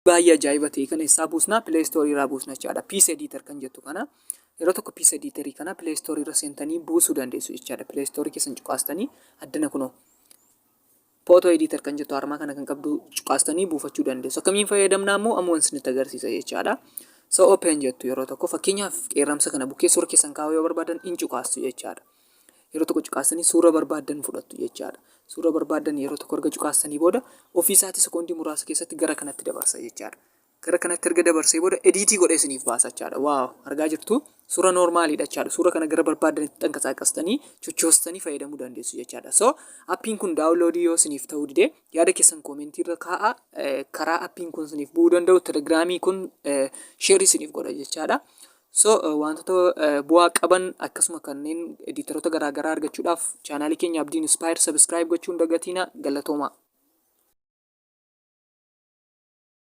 Baay'ee ajaa'iba ta'e kana eessaa buusnaa? Play Store irraa buusna jechaadha. Peace Editor kan jettu kana yeroo tokko Peace Editor kana Play Store irra seentanii buusuu dandeessu jechaadha. Play Store keessan cuqaastanii addana kunoo Photo Editor kan jettu harmaa kana kan qabdu cuqaastanii buufachuu dandeessu. Akkamiin fayyadamnaa immoo amma isinitti agarsiisa jechaadha. So open jettu yeroo tokko, fakkeenyaaf qeerramsa kana bukkee suura keessan kaa'uu yoo barbaadan in cuqaastu jechaadha. Yeroo tokko cuqaastanii suura barbaadan fudhattu jechaadha. Suura barbaadan yeroo tokko erga cuqaastanii booda ofii isaatii sekoondii muraasa keessatti gara kanatti dabarsa jechaadha. Gara kanatti erga dabarsee booda edit godhee isiniif baasa jechaadha. Wow, argaa jirtu, suura normaliidha jechaadha. Suura kana gara barbaadanitti xanqasaaqastanii chochoostanii fayyadamuu dandeessu jechaadha. So appiin kun download yoo isiniif ta'uu dide, yaada keessan comment irra kaa'a. Karaa appiin kun isiniif bu'uu danda'u Telegramii kun share isiniif godha jechaadha. So wantoota bu'aa qaban akkasuma kanneen editoroota garaagaraa argachuudhaaf channelii keenya Abdiin Inspire subscribe gochuun dagatina. Galatooma.